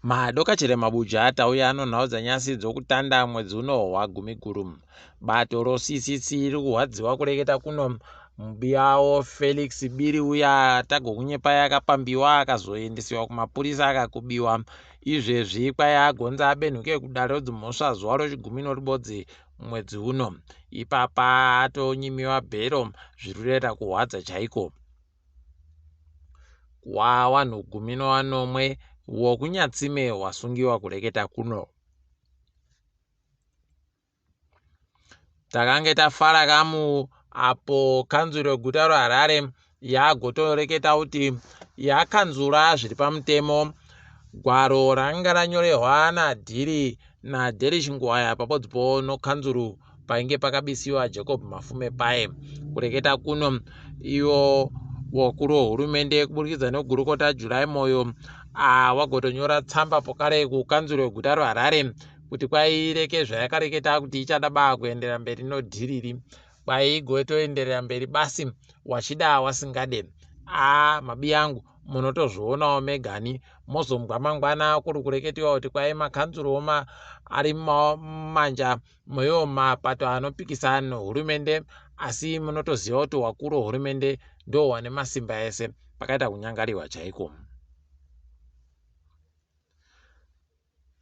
Madoka Chiremabuja tauya ano nhau dzanyasi dzokutanda mwedzi uno waGumiguru. Bato roCCC riri kurwadziwa kureketa kuno. Mubiyawo Felix Biri uya tagokunyepai akapambiwa akazoendesiwa kumapurisa akakubiwa. Izvezvi kwai agonza abenhuke kudare rodzimhosva zuva rochigumi noribodzi mwedzi uno. Ipapa atonyimiwa bhero zviri kutoita kuhwadza chaiko. Wawanhu 17 wokuNyatsime wasungiwa kureketa kuno. Takange tafara kamu apo kanzuru yeguta reHarare yagotoreketa kuti yakanzura zviri pamutemo gwaro ranga ranyorehwa naDhiri naDerish Nguwaya pabodzipo nokanzuru painge pakabisiwa Jacob Mafume paye. Kureketa kuno ivo vakuru vehurumende kuburikidza negurukota July Moyo wagotonyora tsamba pokare kukanzuru yeguta reHarare kuti kwaireke zvayakareketa kuti ichada baa kuenderera mberi nodhiriri kwaigotoenderera mberi basi wachida wasingade a mabiyangu munotozvionawo megani mozombwa mangwana kuri kureketiwa kuti kwai makanzuru oma ari mumanja moiwo mapato anopikisa nehurumende asi munotoziva kuti wakuru wehurumende ndo wane masimba ese pakaita kunyangariwa chaiko.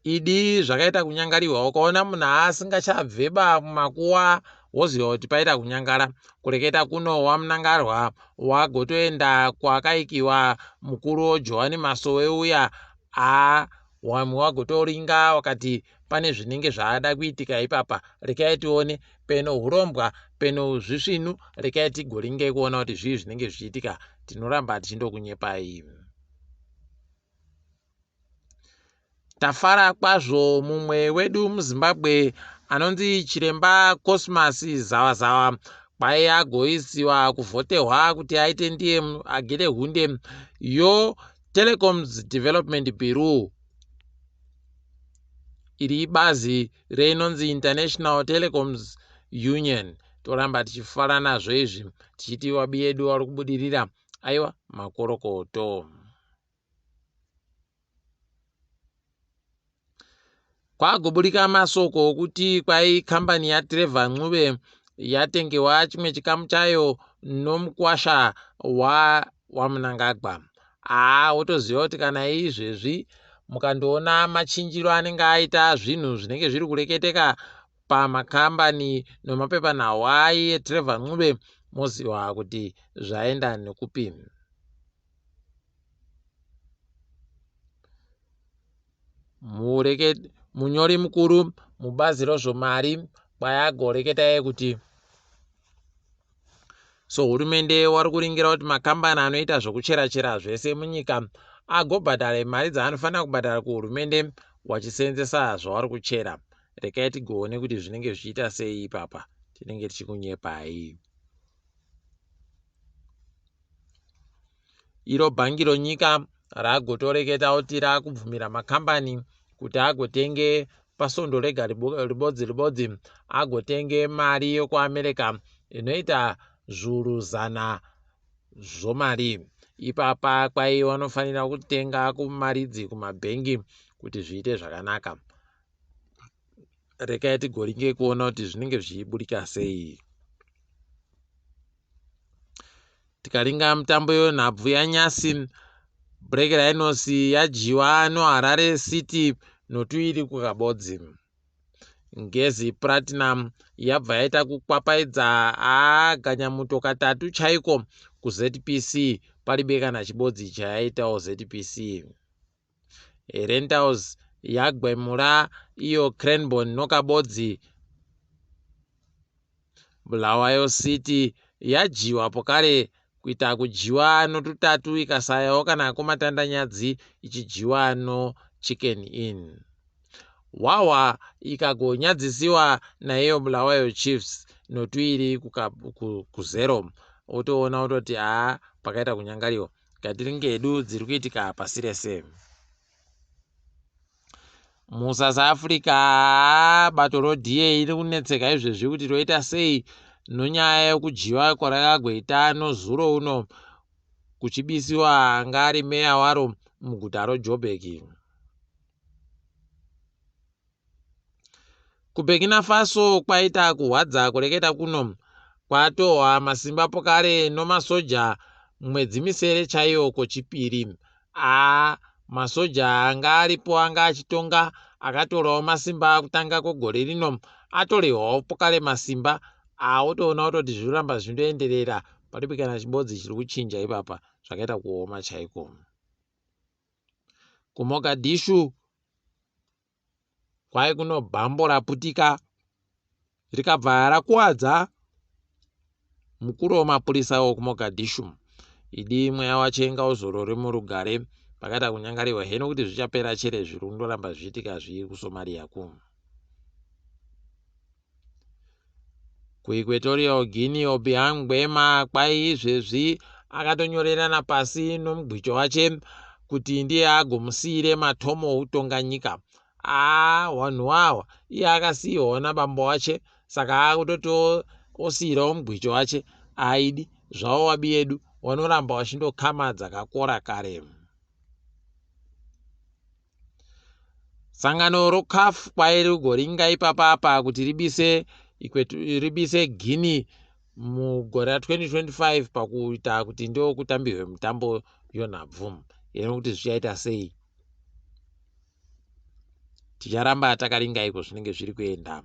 Idi zvakaita kunyangariwa ukaona munhu asingachabve ba mumakuwa woziva kuti paita kunyangara. Kureketa kuno waMnangarwa wagotoenda kwakaikiwa mukuru Johani Masowe uya haa wamwe wagotoringa wakati pane zvinenge zvaada kuitika ipapa rekai tione peno hurombwa peno zvisvinu rekai tigoringe kuona kuti zvii zvinenge zvichiitika tinoramba tichindokunyepai. Tafara kwazvo mumwe wedu muZimbabwe anonzi Chiremba Cosmas Zawazawa kwai agoisiwa kuvhotehwa kuti aite ndiye agere hunde yo Telecoms Development Bureau iri ibazi reinonzi International Telecoms Union. Toramba tichifara nazvo izvi tichiti wabi yedu wari kubudirira aiwa makorokoto. Kwagoburika masoko okuti kwai kambani yaTrevor Ncube yatengewa chimwe chikamu chayo nomukwasha wa waMnangagwa. Haa wotoziva kuti kana izvezvi mukandoona machinjiro anenge aita zvinhu zvinenge zviri kureketeka pamakambani nomapepanhau aye Trevor Ncube moziva kuti zvaenda nekupi. Munyori mukuru mubazi rezvemari kwayagoreketa iye kuti sohurumende wari kuringira kuti makambani anoita zvekuchera chera zvese munyika agobhadhare mari dzaanofanira kubhadhara kuhurumende wachiseenzesa zvavari kuchera. Rekai tigoone kuti zvinenge zvichiita sei ipapa tinenge tichikunyepai. Iro bhangi ronyika ragotoreketa kuti rakubvumira makambani kuti agotenge pasondo rega ribodzi ribodzi agotenge mari yokuAmerica inoita zviuru zana zvomari. Ipapa kwai vanofanira kutenga kumari idzi kumabhengi kuti zviite zvakanaka. Rekai tigoringe kuona kuti zvinenge zvichiburika sei. Tikaringa mitambo yenhabvu yanyasi, Black Rhinos yadyiwa noHarare City notuiri kukabodzi. Ngezi Platinum yabva yaita kukwapaidza aganyamuto katatu chaiko kuZPC paribe kana chibodzi chayaitawo ZPC. Rentals yagwemura iyo Cranborne noKabodzi. Bulawayo City yadyiwa pokare kuita kudyiwa notutatu ikasayawo kana kumatandanyadzi ichidyiwa noChicken Inn. Hwahwa ikagonyadzisiwa naiyo Bulawayo Chiefs notuiri kuzero. Wotoona wototi haa pakaita kunyangariwa. Ngatiringe hedu dziri kuitika pasi rese. MuSouth Africa bato roDA riri kunetseka izvezvi kuti roita sei nonyaya yekudyiwa kwarakagoita nozuro uno kuchibisiwa anga ari meya waro muguta roJoburg. KuBurkina Faso kwaita kuhwadza kureketa kuno kwatohwa masimba pokare nomasoja mwedzi misere chaiyo kochipiri. Aa masoja anga aripo anga achitonga akatorawo masimba kutanga kwegore rino atorehwawo pokare masimba awotoona kutoti zviri kuramba zvichindoenderera paripi kana chibodzi chiri kuchinja ipapa zvakaita kuoma chaiko. KuMogadishu Kwai kuno bhambo raputika rikabva rakuwadza mukuru wemapurisa wekuMogadishu. Idi mweya wache ngauzorore murugare. Pakaita kunyangariwa heno kuti zvichapera chere zviri kundoramba zvichiitika zviri kuSomalia ku. KuEquatorial Guinea Obiang Nguema kwai izvezvi akatonyorerana pasi nomugwicho wache kuti ndiye agomusiire matomo okutonga nyika. Haa wanhu wawa iye akasiiwawo nabambo wache saka akutoti osiirawo mugwicho wache aidi zvawo wabi yedu wanoramba wachindokama dzakakora kare. Sangano roCAF kwai rigoringa ipapa apa kuti ribise ribise Guinea mugore ra2025 pakuita kuti ndokutambirwe mutambo yonhabvu. Ino kuti zvichaita sei? Ticharamba takaringa iko zvinenge zviri kuenda.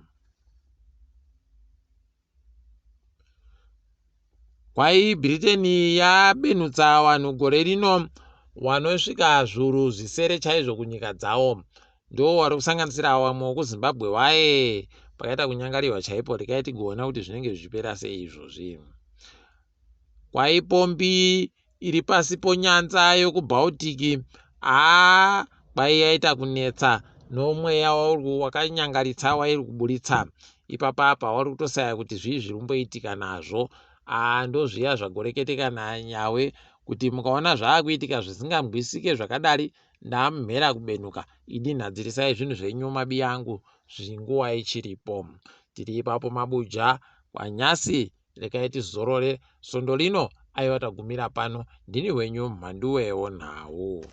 Kwai Britain yabenutsa vanhu gore rino vanosvika zviuru zvisere chaizvo kunyika dzavo. Ndiwo wari kusanganisira vamwe wekuZimbabwe vaye pakaita kunyangariwa chaipo rekai tigoona kuti zvinenge zvichipera sei izvozvi. Kwai pombi iri pasi ponyanza yokuBaltic haa kwai yaita kunetsa nomweya wakanyangaritsa wairi kuburitsa ipapa apa wari kutosaya kuti zvii zviri kumboitika nazvo haa ndozviya zvagoreketeka nanyawe kuti mukaona zvaakuitika zvisingangwisike zvakadari ndamhera kubenuka idi nhadzirisai zvinhu zvenyu mabiyangu zvinguva ichiripo tiri ipapo mabuja kwanyasi Regai tizorore svondo rino aiwa tagumira pano ndini wenyu Mhanduwe wonhau.